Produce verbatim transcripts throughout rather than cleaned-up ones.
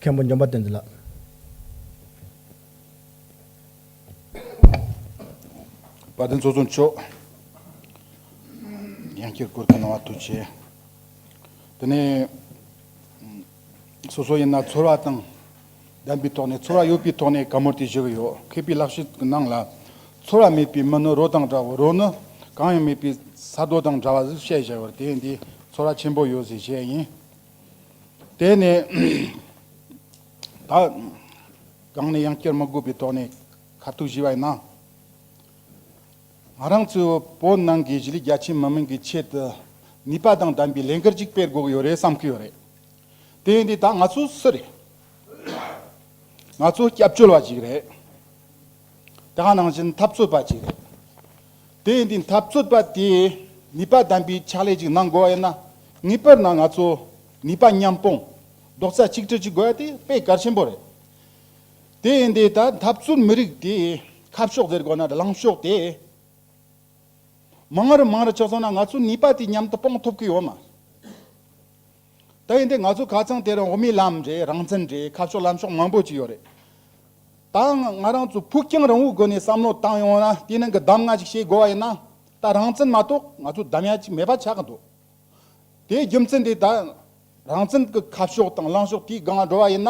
མཁན་པོ་འཇམ་དཔལ་བསྟན་འཛིན་ལགས། དཔལ་ལྡན་ཚོགས་གཙོ་མཆོག་ཡང་བསྐྱར་སྐུ་ཁམས་བཟང་བ། ཐུགས་རྗེ་ཆེ། དེ་ནས་སོ་སོ་ཡིན་ན་ཚོར་བ་དང་ལྡན་པའི་ཐོག་ནས། ཚོར་བ་ཡོད་པའི་ཐོག་ནས་བཀའ་མོལ་དེ་ཞུ་གི་ཡོད། མཁས་པའི་ལག་ཤེས་ཀྱི་ནང་ལ། ཚོར་བ་མེད་པའི་མི་ནི་རོ་དང་འདྲ་བ། རོ་ནི་གང་ཡང་མེད་པའི་ས་རྡོ་དང་འདྲ་བ་ཟིག་བཤད་བཞག་ཡོད་རེད། དེ་འདི་ཚོར་བ་ཆེན་པོ་ཡོད་ཟེར་བཤད་ཡིན། དེ་ནས་ད་གང་ནས་ཡང་བསྐྱར་མི་དགོས་པའི་ཐོག་ནས་ཁ་ཐུག་ཞུས་པ་ཡིན་ན། ང་རང་ཚོའི་བོད་ནང་གི་གཞིས་ལུས་རྒྱ་ཆེ་མི་མང་གི་ཆེད་དུ་ནུས་པ་དང་ལྡན་པའི་ལས་འགུལ་ཅིག་སྤེལ་དགོས་ཀྱི་ཡོད་རེད་བསམ་གྱི་ཡོད་རེད། དེ་ཡིན་དུས་ད་ང་ཚོ་སུ་རེད། ང་ཚོ་སྐྱབས་བཅོལ་བ་ཅིག་རེད། དེ་ག་ནང་བཞིན་འཐབ་རྩོད་པ་ཅིག་རེད། དེ་ཡིན་དུས་འཐབ་རྩོད་པ་དེས་ནུས་པ་ལྡན་པའི་ཕྱག་ལས་ཅིག་གནང་དགོས་པ་ཡིན་ན། ངེས་པར་ན་ང་ཚོ་ནུས་པ་མཉམ་སྤུངས། རྡོག་རྩ་གཅིག་སྒྲིལ་ཅིག་དགོས་ཡ་དེ་དཔེ་གལ་ཆེན་པོ་རེད། དེ་ཡིན་དུས་ད་འཐབ་རྩོད་མི་རིགས་དེ་ཁ་ཕྱོགས་ཟེར་དགོས་ན་ལངས་ཕྱོགས་དེ། མང་རུ་མང་རུ་ཆགས་སོང་ན་ང་ཚོའི་ནུས་པ་དེ་མཉམ་དུ་སྤུངས་ཐུབ་ཀྱི་ཡོད་མ། ད་ཡིན་དུས་ང་ཚོ་ཁ་ཚང་དེ་རིང་འོས་མིའི་ལམ་རེད། རང་བཙན་རེད། ཁ་ཕྱོགས་ལམ་ཕྱོགས་མང་པོ་ཅིག་ཡོད་རེད། ད་ང་རང་ཚོ་ཕུགས་རྒྱང་རིང་བོའི་སྒོ་ནས་བསམ་བློ་བཏང་ཡོང་ན། དེ་ནང་གི་གདམ་ང་ཅིག་བྱེད་དགོས་པ་ཡིན་ན། ད་རང་བཙན་མ་གཏོགས་ང་ཚོ་གདམ་ཡ་ཅིག་མེད་པ་ཆགས་ཀྱི་འདུག་དེའི་རྒྱུ་མཚན་དེ་ད་རང་བཙན་གྱི་ཁ་ཕྱོགས་དང་ལངས་ཕྱོགས་དེའི་སྒང་ལ་འགྲོ་བ་ཡིན་ན།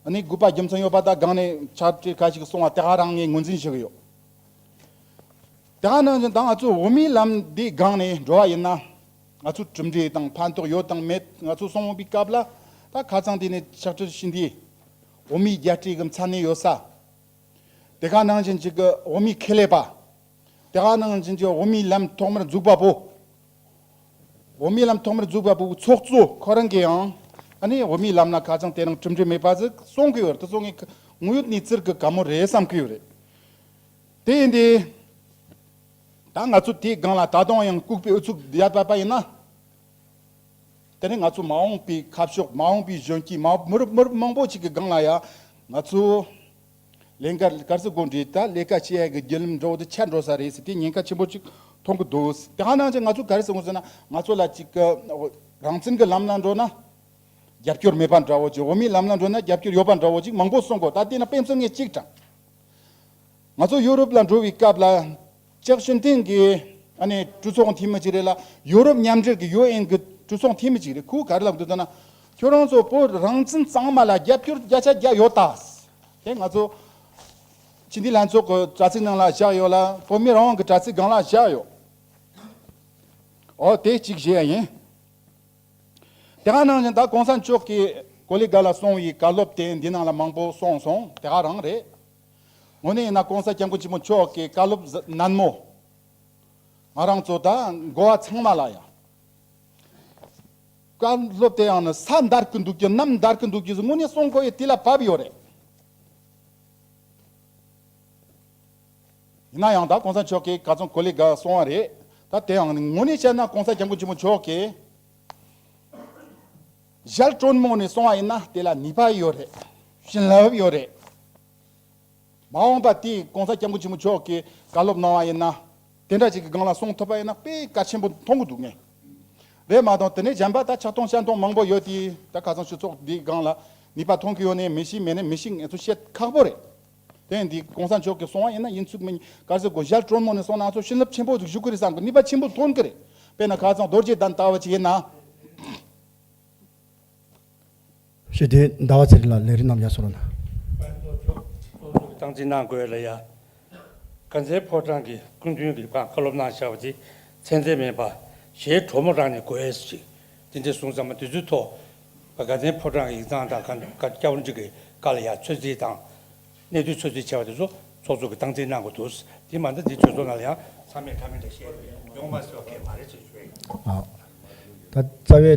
ཨ་ནི་དགོས་པ་རྒྱུ་མཚན་ཡོད་པ། ད་སྒང་ནས་ཕྱག་བྲིས་ཁ་ཞིག་གསུང་བ་དེ་ག་རང་ངས་ངོས་འཛིན་ཞུ་གི་ཡོད། དེ་ག་ནང་བཞིན་ད་ང་ཚོ་འོས་མིའི་ལམ་འདིའི་སྒང་ནས་འགྲོ་བ་ཡིན་ན། ང་ཚོ་གྲུབ་འབྲས་དང་ཕན་ཐོགས་ཡོད་དང་མེད་ང་ཚོ་གསུང་འོང་པའི་སྐབས་ལ། ད་ཁ་ཚང་དེ་ནས་ཕྱག་བྲིས་ཤིག་འདི་འོས་མིའི་རྒྱལ་སྤྱིའི་གི་མཚན་གནས་ཡོད་ས། དེ་ག་ནང་བཞིན་ཅིག་གི་འོས་མི་ཁེ་ལས་པ། དེ་ག་ནང་བཞིན་ཅིག་འོས་མིའི་ལམ་ཐོག་མར་འཛུགས་པ་པོ། འོས་མིའི་ལམ་ཐོག་མར་འཛུགས་པ་པོའི་ཚོགས་གཙོ་ཁོ་རང་གིས་ཡང་། ཨ་ནི་འོས་མིའི་ལམ་ལ་ཁ་ཚང་དེ་རིང་གྲུབ་འབྲས་མེད་པ་ཟིག་གསུང་གི་ཡོད་རེད། དེ་ཚོ་ངས་དངོས་ཡོད་གནས་ཚུལ་གྱི་བཀའ་མོལ་རེད་བསམ་གྱི་ཡོད་རེད། དེ་ཡིན་དུས་ད་ང་ཚོ་དེའི་སྒང་ལ་ད་དུང་ཡང་ལྐུགས་པའི་ཨུ་ཚུགས་ཡར་བབས་པ་ཡིན་ན། དེ་ནི་ང་ཚོ་མ་འོངས་པའི་ཁ་ཕྱོགས། མ་འོངས་པའི་གཞོན་སྐྱེས། མ་མི་རབས་མི་རབས་མང་པོ་ཞིག་གི་སྒང་ལ་ཡང་ང་ཚོ་ལས་འགན་ག་རེ་ཟེར་དགོས་རེད། ད་ལས་ཀ་བྱེད་ཡ་གི་བརྒྱུད་ལམ་འདྲ་བོ་དེ་ཆད་འགྲོ་ས་རེད་ཟེར། དེ་ཉེན་ཁ་ཆེན་པོ་ཅིག་མཐོང་གི་འདུག་དེ་ག་ནང་བཞིན་ང་ཚོ་ག་རེ་ཟེར་དགོས་ཟེར་ན། ང་ཚོ་ལ་ཅིག་གི་རང་བཙན་གྱི་ལམ་ལ་འགྲོ་ན་རྒྱབ་སྐྱོར་མེད་པ་འདྲ་བོ་ཅིག་འོས་མིའི་ལམ་ལ་འགྲོ་ན་རྒྱབ་སྐྱོར་ཡོད་པ་འདྲ་བོ་ཅིག་མང་པོ་གསུང་གོ། ད་དེ་ན་དཔེ་མཚོན་ངས་གཅིག་དྲངས། ང་ཚོ་ཡོ་རོབ་ལ་འགྲོ་བའི་སྐབས་ལ་ཅེག་ཤིན་ཏིང་གི་ཨ་ནི་གྲོས་ཚོགས་འཐུས་མི་ཅིག་རེད་ལ། ཡོ་རོབ་མཉམ་འབྲེལ་གྱི་ཡུ་ཨེན་གྱི་གྲོས་ཚོགས་འཐུས་མི་ཅིག་རེད། ཁོས་ག་རེ་ལབ་འདུག་ཟེར་ན། ཁྱོད་རང་ཚོ་བོད་རང་བཙན་གཙང་མ་ལ་རྒྱབ་སྐྱོར་བརྒྱ་ཆ་བརྒྱ་ཡོད་ད། དེ་ང་ཚོ་སྤྱི་འཐུས་ལྷན་ཚོགས་ཀྱི་དྲ་ཚིགས་ནང་ལ་བཞག་ཡོད་ལ། བོད་མི་རང་དབང་གི་དྲ་ཚིགས་སྒང་ལ་བཞག་ཡོད། ཨོ་དེ་གཅིག་བཤད་ཡ་ཡིན། དེ་ག་ནང་བཞིན་ད་གོང་ས་མཆོག་གིས་ཀོ་ལི་གྷལ་ལ་གསུངས་པའི་བཀའ་སློབ་དེ་འདི་ནང་ལ་མང་པོ་གསུངས་སོང་། དེ་ག་རང་རེད། དངོས་གནས་ཡིན་ན་གོང་ས་སྐྱབས་མགོན་ཆེན་པོ་མཆོག་གི་བཀའ་སློབ་ནན་མོ། ང་རང་ཚོ་ད་འགོ་བ་ཚང་མ་ལ་ཡ། བཀའ་སློབ་དེ་ཡང་ནི་ས་འདར་གི་འདུག་རྒྱུ། གནམ་འདར་གི་འདུག་རྒྱུ་ཟེར་དངོས་གནས་གསུང་དགོས་ཡ་དེ་ལ་བབས་ཡོད་རེད། ཡིན་ན་ཡང་ད་གོང་ས་མཆོག་གིས་ག་ཚོད་ཀོ་ལི་གྷལ་གསུངས་པ་རེད། ད་དེ་ཡང་ནི་དངོས་གནས་བཤད་ན་གོང་ས་སྐྱབས་མགོན་ཆེན་པོ་མཆོག་གིས་ཞལ་དྲོན་མོ་ནས་གསུངས་པ་ཡིན་ན་དེ་ལ་ནུས་པ་ཡོད་རེད། བྱིན་རླབས་ཡོད་རེད། མ་འོངས་པ་དེ་གོང་ས་སྐྱབས་མགོན་ཆེན་པོ་མཆོག་གིས་བཀའ་སློབ་གནང་བ་ཡིན་ན། དེ་འདྲ་ཅིག་གི་སྒང་ལ་གསུང་ཐུབ་པ་ཡིན་ན་དཔེ་གལ་ཆེན་པོ་མཐོང་གི་འདུག་ངས། རེད་མ་གཏོགས་དེ་ནས་གཞན་པ་ད་ཆགས་སྡང་བཤད་སྡང་མང་པོ་ཡོད་དེ། ད་ཁ་སང་སྤྱི་ཚོགས་འདིའི་སྒང་ལ་ནུས་པ་ཐོན་གི་ཡོད་ནས་མི་ཤེས། མེད་ནས་མི་ཤེས། ང་ཚོ་བཤད་ཁག་པོ་རེད། དེ་འདི་གོང་ས་མཆོག་གིས་གསུང་བ་ཡིན་ན་ཡིན་ཚུགས་མིན། ག་ཟེར་དགོས། ཞལ་དྲོན་མོ་ནས་གསུངས་ན་ང་ཚོ་བྱིན་རླབས་ཆེན་པོ་ཞིག་ཞུགས་གི་རེད་བསམ་གི། ནུས་པ་ཆེན་པོ་ཐོན་གི་རེད། དཔེར་ན་ཁ་སང་རྡོ་རྗེ་གདན་ལྟ་བུ་ཅིག་ཡིན་ན། ཞེས་དེ་ཟླ་བ་ཚེ་རིང་ལགས་ལས་རིམ་རྣམས་ཡར་སོང་རོགས་གནང་། སྟངས་འཛིན་གནང་དགོས་ལ་ཡ། དཀར་མཛེས་ཕོ་བྲང་གི་སྐུ་མདུན་གྱི་བཀའ་སློབ་གནང་བཞག་པ་དེ་ཚད་འཛིན་མིན་པ་ཞེས་གྲོས་མོལ་རང་ནས་དགོས་ཞེས་དེ་འདྲ་གསུངས་ཙང་། དེ་ཚོའི་ཐོག་དཀར་མཛེས་ཕོ་བྲང་གི་ཡིག་ཚང་དང་སྐྱབས་མགོན་གྱི་བཀའ་ལ་ཡ་ཚོད་རྩིས་དང་། གནས་ཚུལ་ཚོད་རྩིས་བྱས་པ་དེ་ཚོ་ཚོགས་གཙོ་གིས་སྟངས་འཛིན་གནང་དགོས་འདུག་དེ་མ་ཟད་འདི་གྲོས་ཚོགས་ནང་ལ་ཡང་ཚང་མས་ཁ་མིན་འདྲ་བཤད་ཡོང་མ་སྲིད་པ་གང་ཡང་མ་རེད་ཅེས་ཞུ་ཡ་ཡིན། ཨ། ད་རྩ་བའི་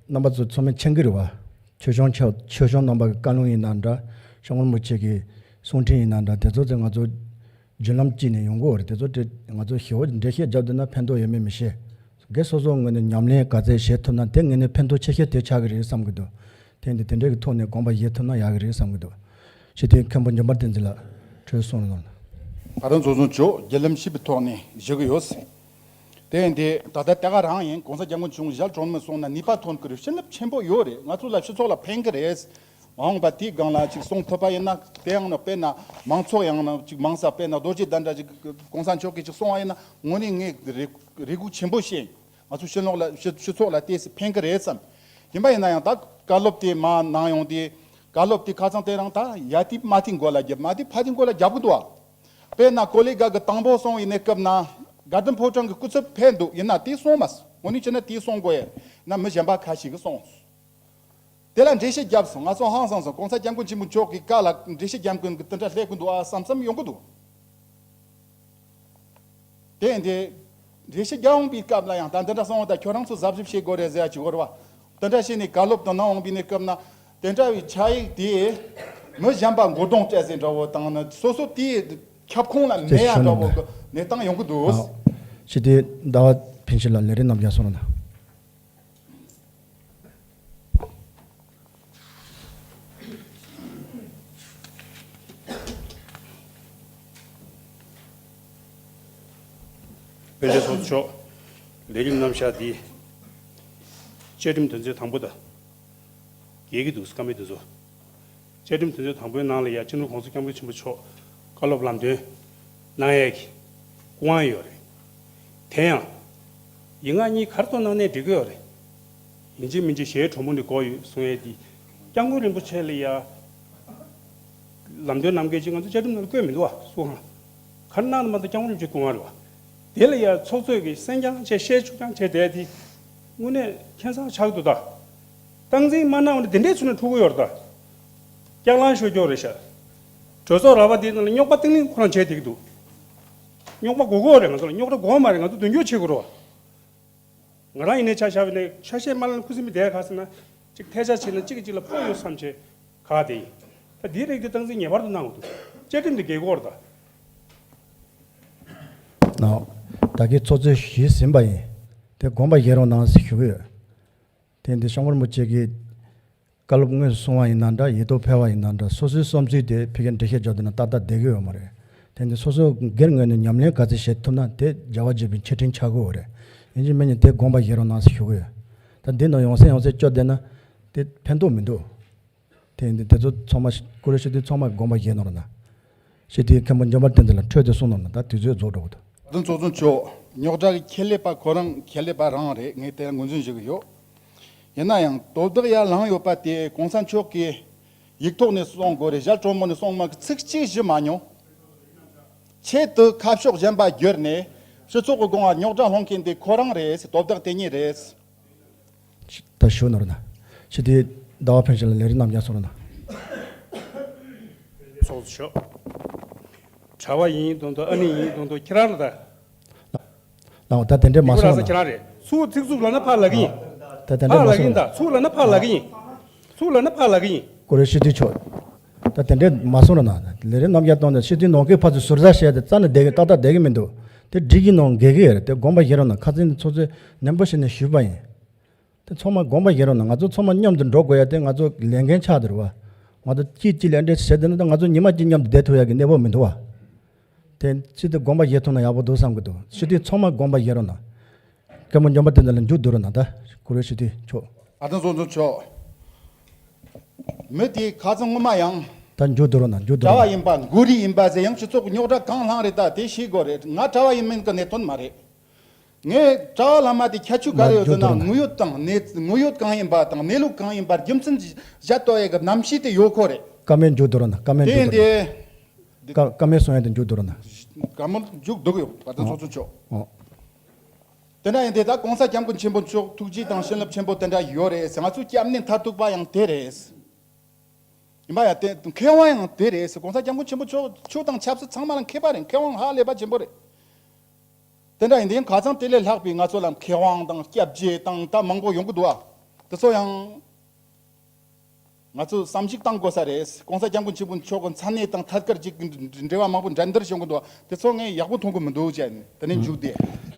རྣམ་པ་ཚོ་ཚང་མས་མཁྱེན་གྱི་རེད་བ། ཆོས་སྐྱོང་ཆོས་ཆོས་སྐྱོང་རྣམ་པ་གི་བཀའ་ལུང་ཡིན་ན་འདྲ། སྐྱབས་མགོན་རིན་པོ་ཆེ་གི་གསུང་འཕྲིན་ཡིན་ན་འདྲ། དེ་ཚོ་ཚོ་ང་ཚོ་བརྒྱུད་ལམ་གཅིག་ནས་ཡོང་གི་ཡོད་རེད། དེ་ཚོ་དེ་ང་ཚོ་ཞེ་པོ་འགྲེལ་བཤད་བརྒྱབ་བསྡད་ན་ཕན་ཐོགས་ཡོད་མེད་མི་ཤེས། སྒེར་སོ་སོའི་ངོས་ནས་ཉམས་ལེན་ག་ཚད་བྱེད་ཐུབ་ན་དེ་ངོས་ནས་ཕན་ཐོགས་ཆེ་ཤོས་དེ་ཆགས་ཀྱི་རེད་བསམ་གྱི་འདུག་དེ་འདི་དེ་འདྲའི་གི་ཐོག་ནས་དགོངས་པ་བཞེས་ཐུབ་ན་ཡག་གི་རེད་བསམ་གྱི་འདུག་ཞེས་དེ་མཁན་པོ་འཇམ་དཔལ་བསྟན་འཛིན་ལགས་གྲོས་གསུངས་གནང་། ད་དུང་ཚོགས་གཙོ་མཆོག་བརྒྱུད་ལམ་ཞིབ་པའི་ཐོག་ནས་ཞུ་གི་ཡོད། དེ་ཡིན་དེ་ད་ལྟ་དེ་ག་རང་ཡིན། གོང་ས་སྐྱབས་མགོན་ཆེན་པོ་ཞལ་དྲོན་མོ་གསུངས་ན་ནུས་པ་ཐོན་གི་རེད། བྱིན་རླབས་ཆེན་པོ་ཡོད་རེད། ང་ཚོ་ལ་སྤྱི་ཚོགས་ལ་ཕན་གི་རེད། མ་འོངས་པ་དེའི་སྒང་ལ་ཅིག་གསུང་ཐུབ་པ་ཡིན་ན། དེ་ཡང་ན་དཔེར་ན་མང་ཚོགས་ཡང་ན་ཅིག་མང་ས་དཔེར་ན་རྡོ་རྗེ་གདན་འདྲ་ཅིག་གོང་ས་མཆོག་གིས་ཅིག་གསུང་བ་ཡིན་ན། དངོས་གནས་ངས་རེ་རེ་སྒུག་ཆེན་པོ་བྱས། ང་ཚོ་ཕྱི་ལོགས་ལ་སྤྱི་སྤྱི་ཚོགས་ལ་ཏོག་ཙམ་ཕན་གི་རེད་བསམ། ཡིན་པ་ཡིན་ན་ཡང་ད་བཀའ་སློབ་དེ་མར་གནང་ཡོང་དུས། བཀའ་སློབ་དེ་ཁ་སང་དེ་རིང་ད་ཡ་དེ་མ་དེ་མགོ་ལ་རྒྱབ། མ་དེ་ཕ་དེ་མགོ་ལ་རྒྱབ་གི་འདུག་བ། དཔེར་ན་ཀོ་ལི་གྷལ་གྱི་དང་པོ་སོང་ཡིན་ནའི་སྐབས་ན་དགའ་ལྡན་ཕོ་བྲང་གི་སྐུ་ཚབ་ཕེབས་འདུག་ཡིན་ན་དེ་སོང་མ་སོང་། དངོས་གནས་བྱས་ན་དེ་སོང་དགོས་ཡ་ན་མི་གཞན་པ་ཁ་ཤས་ཀྱིས་སོང་། དེ་ལ་འགྲེལ་བཤད་བརྒྱབ་སོང་། ང་ཚོ་ཧང་སངས་སོང་། གོང་ས་སྐྱབས་མགོན་ཆེན་པོ་མཆོག་གི་བཀའ་ལ་འགྲེལ་བཤད་རྒྱབ་མཁན་གྱི་དེ་འདྲ་སླེབས་ཀྱི་འདུག་ཨ་བསམ་བསམ་ཡོང་གི་འདུག་དེ་ཡིན་དུས་འགྲེལ་བཤད་རྒྱག་འོང་པའི་སྐབས་ལ་ཡང་ད་འདི་འདྲ་སོང་བ་ད་ཁྱོད་རང་ཚོ་གཟབ་གཟབ་བྱེད་དགོས་རེད་ཟེར་ཡ་ཅིག་ཡོད་རེད་བ། དེ་འདྲ་བྱས་ནས་བཀའ་སློབ་དང་གནང་འོང་པའི་གནས་སྐབས་ན། དེ་འདྲ་བའི་ཕྱག་ཡིག་དེ་མི་གཞན་པ་མགོ་རྡུང་སྤྲད་ཟེར་འདྲ་བོ་དང་ནི་སོ་སོ་དེའི་ཁྱབ་ཁོངས་ལ་མེད་ཡ་འདྲ་བོ་གི་གནས་སྟངས་ཡོང་གི་འདུག་ཨ། ཞི་བདེ་ཟླ་བ་ཕན་ཆད་ལ་ལས་རིམ་རྣམས་ཀྱང་གསུང་རོགས་གནང་། དཔལ་ལྡན་ཚོགས་གཙོ་མཆོག་ལས་རིམ་རྣམ་གཞག་འདི་བཅའ་ཁྲིམས་དོན་ཚན་དང་པོ་དང་འགལ་གྱི་འདུག་བཀའ་མོལ་འདི་ཚོ། བཅའ་ཁྲིམས་དོན་ཚན་དང་པོའི་ནང་ལ་ཡང་སྤྱི་ནོར་༸གོང་ས་༸སྐྱབས་མགོན་ཆེན་པོ་མཆོག་བཀའ་སློབ་ལམ་སྟོན་གནང་ཡས་ཀྱི་སྐུ་དབང་ཡོད་རེད། དེ་ཡང་ཡིག་ངག་གཉིས་ག་རེ་གཏོང་གནང་ནའི་འགྲིག་གི་ཡོད་རེད། ཡིན་གཅིག་མིན་གཅིག་ཞལ་དྲོན་མོ་ནས་གོ་ཡོད་གསུང་ཡས་འདི་༸སྐྱབས་མགོན་རིན་པོ་ཆེ་ལ་ཡང་ལམ་སྟོན་གནང་མཁན་ཅིག་ང་ཚོ་བཅའ་ཁྲིམས་ནང་ལ་བཀོད་མི་འདུག་བ། སུ་གང་ག་རེ་གནང་ན་མ་གཏོགས་༸སྐྱབས་མགོན་རིན་པོ་ཆེ་སྐུ་དབང་རེད་བ། དེ་ལ་ཡང་ཚོགས་གཙོས་ཀྱི་གསན་རྐྱང་བྱས་བཤད་བཅུག་རྐྱང་བྱས་བསྡད་དེ་དངོས་གནས་ཁྱད་མཚར་ཆགས་འདུག་ད། སྟངས་འཛིན་མ་གནང་བ་ནི་དེ་འདྲའི་ཚུལ་ནས་འཁྲུག་གི་ཡོད་རེད་ད། སྐྱག་ལང་ཤོད་རྒྱུ་རེད་ཤག་གྲོས་ཚོགས་ར་བ་དེའི་ནང་ལ་རྙོག་པ་གཏིང་ལིང་ཁོ་རང་བྱས་བསྡད་ཀྱི་འདུག་རྙོག་པ་དགོས་ཀྱི་ཡོད་རེད། ང་ཚོ་ལ་རྙོག་དྲ་དགོས་མ་རེད། ང་ཚོ་མདུན་སྐྱོད་བྱེད་དགོས་རེད་བ། ང་རང་ཡིན་ནའི་ཆ་བཞག་པ་ཡིན་ནའི་ཆ་ཤས་མ་ལ་ཁུ་སིམ་མེ་བསྡད་ག་ཟེར་ན་ཅིག་ཐལ་ཆ་བྱས་ན་གཅིག་གིས་གཅིག་ལ་ཕོག་ཡོད་བསམ་བྱས་ག་བསྡད་ཡིན། ད་འདིའི་རིགས་དེ་སྟངས་འཛིན་ངེས་པར་དུ་གནང་དགོས་འདུག་བཅའ་ཁྲིམས་དེ་འགལ་གྱི་ཡོད་རེད་ད། ནའོ། ད་གིན་ཚོགས་གཙོས་ཞུས་ཟིན་པ་ཡིན། དེ་དགོངས་པ་བཞེས་རོགས་གནང་ཟེར་ཞུ་གི་ཡོད། དེ་འདི་ཤོང་མོར་མོ་ཅེ་གི་བཀའ་སློབ་དངོས་སུ་གསུང་བ་ཡིན་ན་འདྲ། ཡིག་ཐོག་ཕེབས་པ་ཡིན་ན་འདྲ། སོ་སོའི་བསམ་ཚུལ་དེ་ཕ་གིར་འགྲེལ་བཤད་རྒྱག་འདོད་ན་ཏག་ཏག་བསྡད་ཀྱི་ཡོད་མ་རེད། དེ་འདི་སོ་སོ་སྒེར་ངོས་ནས་ཉམས་ལེན་ག་ཚོད་བྱེད་ཐུབ་ན་དེ་རྒྱལ་བ་དགྱེས་པའི་ཆེ་འཕྲིན་ཆགས་ཀྱི་ཡོད་རེད། ཡིན་གཅིག་མིན་གཅིག་དེ་དགོངས་པ་བཞེས་རོགས་གནང་ཟེར་ཞུ་གི་ཡོད། ད་འདི་ནང་ཡོང་སེ་ཡོང་སེ་སྐྱོར་བསྡད་ན་དེ་ཕན་ཐོགས་མི་འདུག་དེ་འདི་དེ་ཚོ་ཚང་མ་ཀུ་རེ་ཤི་དེ་ཚང་མ་དགོངས་པ་བཞེས་གནང་རོགས་གནང་། ཞི་བདེའི་མཁན་པོ་འཇམ་དཔལ་བསྟན་འཛིན་ལགས་འཕྲོས་དེ་གསུངས་གནང་ན་ད་དུས་ཚོད་རྫོགས་འགྲོ་གི་འདུག་བདུན་ཚོགས་གཙོ་མཆོག་རྙོག་དྲ་གི་ཁྱད་ལས་པ་ཁོ་རང་ཁྱད་ལས་པ་རང་རེད། ངས་དེ་ངོས་འཛིན་ཞུ་གི་ཡོད། ཡིན་ན་ཡང་དོ་བདག་ཡར་ལངས་ཡོད་པ་དེ་གོང་ས་མཆོག་གིས་ཡིག་ཐོག་ནས་གསུང་དགོས་རེད། ཞལ་དྲོན་མོ་ནས་གསུང་མ་གི་ཚིག་གཅིག་ཞུ་མ་མྱོང་། ཆེད་དུ་ཁ་ཕྱོགས་གཞན་པ་བསྒྱུར་ནས་སྤྱི་ཚོགས་ཀྱི་སྒོ་ང་རྙོག་དྲ་སློང་མཁན་དེ་ཁོ་རང་རེད། དོ་བདག་དེ་ཉིད་རེད། ད་ཞུ་ནོར་ན། ཞི་བདེའི་ཟླ་བ་ཕན་ཆད་ལ་ལས་རིམ་རྣམས་ཀྱང་གསུང་རོགས་གནང་། ཚོགས་གཙོ་མཆོག་གྲྭ་པ་ཡིན་དང་དུ་ཨ་ནེ་ཡིན་དང་དུ་ཁྱེད་རང་ལ་ད། ལའོ་ད་དེ་འདྲས་མ་སོང་ན། ཁྱེད་རང་རེད། ཚུར་ཚིག་རྩུབ་ལབ་ན་ཕར་ལབ་ཀྱི་ཡིན། ད་དེ་འདྲས་ཕར་མ་ལབ་ཀྱི་སོང་ཡིན་ན། ད་ཚུར་ལབ་ན་ཕར་ལབ་ཀྱི་ཡིན། ཚུར་ལབ་ན་ཕར་ལབ་ཀྱི་ཡིན། ཀུ་རེ་ཞི་བདེ་མཆོག་ད་དེ་འདྲས་མ་སོང་ར་ན། ལས་རིམ་རྣམས་ཀྱང་གཏོང་ནས་ཞི་བདེ་ནང་ཁུལ་ཕར་ཚུར་ཟུར་ཟ་བྱས་ཏེ་རྩ་ནས་བསྡད་ཀྱི་ཏག་ཏག་བསྡད་ཀྱི་མི་འདུག་དེ་སྒྲིག་གཞི་ནང་འགལ་གྱི་ཡོད་རེད། དེ་དགོངས་པ་བཞེས་རོགས་གནང་། ཁ་སང་ཚོགས་གཙོས་ནན་པོ་བྱས་ནས་ཞུས་པ་ཡིན། དེ་ཚང་མ་དགོངས་པ་བཞེས་རོགས་གནང་། ང་ཚོ་ཚང་མ་མཉམ་དུ་འགྲོ་དགོས་ཡ་དེ་ང་ཚོ་ལས་འགན་ཆགས་བསྡད་རེད་བ། ང་ཚོ་གཅིག་གཅིག་ལ་འདྲེ་བྱས་བསྡད་ན་ད་ང་ཚོ་ཉི་མ་གཅིག་མཉམ་དུ་བསྡད་ཐུབ་ཡ་གི་གནས་བབ་མི་འདུག་བ། དེ་ཅི་སྟེ་དགོངས་པ་བཞེས་ཐུབ་ན་ཡག་པོ་འདུག་བསམ་གི་འདུག་ཞི་བདེ་ཚང་མ་དགོངས་པ་བཞེས་རོགས་གནང་། སྐལ་མོ་འཇམ་པ་བསྟན་འཛིན་ལ་མཇུག་བསྡུ་རོགས་གནང་། ད་ཀུ་རེ་ཞི་བདེ་མཆོག་ཨ་ཏང་བཙོན་བཟུང་ཆོག་མི་དེ་ཁ་ཚང་སྔོན་མ་ཡང་ད་མཇུག་བསྡུ་རོགས་གནང་། མཇུག་བསྡུ་གྲྭ་བ་རོགས་ཡིན་པ་མགོ་རིལ་ཡིན་པ་ཟེར་ཡང་སྤྱི་ཚོགས་ཀྱི་རྙོག་དྲ་གང་བསླངས་རེད། ད་དེ་ཤེས་དགོས་རེད། ང་གྲྭ་བ་ཡིན་མིན་གྱི་གནད་དོན་མ་རེད། ངས་གྲྭ་བ་བླ་མ་དེ་ཁྱད་ཆོས་ག་རེ་ཡོད་ཟེར་ན། ང་མཇུག་བསྡུ་རོགས་གནང་། དངོས་ཡོད་དང་གནས་དངོས་ཡོད་གང་ཡིན་པ་དང་གནས་ལུགས་གང་ཡིན་པར་རྒྱུ་མཚན་གཞལ་བཏོག་ཡས་ཀྱི་རྣམ་ཤེས་དེ་ཡོད་ཁོ་རེད། བཀའ་མོལ་མཇུག་བསྡུ་རོགས་གནང་། བཀའ་མོལ་མཇུག་བསྡུ་རོགས་གནང་། དེ་བཀའ་བཀའ་མོལ་གསུང་ཡས་དེ་མཇུག་བསྡུ་རོགས་གནང་། བཀའ་མོལ་མཇུག་བསྡུ་གི་ཡོད། ཨ་ཏང་བཙོན་བཟུང་ཆོག་ཨོ། དེ་འདྲ་ཡིན་དེ་ད་གོང་ས་སྐྱབས་མགོན་ཆེན་པོ་མཆོག་ཐུགས་རྗེ་དང་བྱིན་རླབས་ཆེན་པོ་དེ་འདྲ་ཡོད་རེད་ཟེར། ང་ཚོའི་སྐྱབས་གནས་མཐར་ཐུག་པ་ཡང་དེ་རེད། ཡིན་པ་ཡང་དེ་མཁས་དབང་ཡང་དེ་རེད་ཟེར། གོང་ས་སྐྱབས་མགོན་ཆེན་པོ་མཆོག་ཆོས་དང་ཆབ་སྲིད་ཚང་མ་ལ་མཁས་པ་རེད། མཁས་དབང་ཧ་ལས་པ་ཆེན་པོ་རེད། དེ་འདྲ་ཡིན་དེ་ཁ་སང་དེ་ལས་ལྷག་པའི་ང་ཚོ་ལ་མཁས་དབང་དང་སྐྱབས་རྗེ་དང་ད་མང་པོ་ཡོང་གི་འདུག་ཨ། དེ་ཚོ་ཡང་ང་ཚོ་བསམ་གཞིག་བཏང་དགོས་ས་རེད། གོང་ས་སྐྱབས་མགོན་ཆེན་པོ་མཆོག་གི་མཚན་གནས་དང་ཐད་ཀར་ཅིག་འབྲེལ་བ་མང་པོ་འགྲན་བསྡུར་བྱུང་གི་འདུག་དེ་ཚོ་ངས་ཡག་པོ་མཐོང་གི་མི་འདུག་ཅེས་དེ་ནས་མཇུག་བསྡད།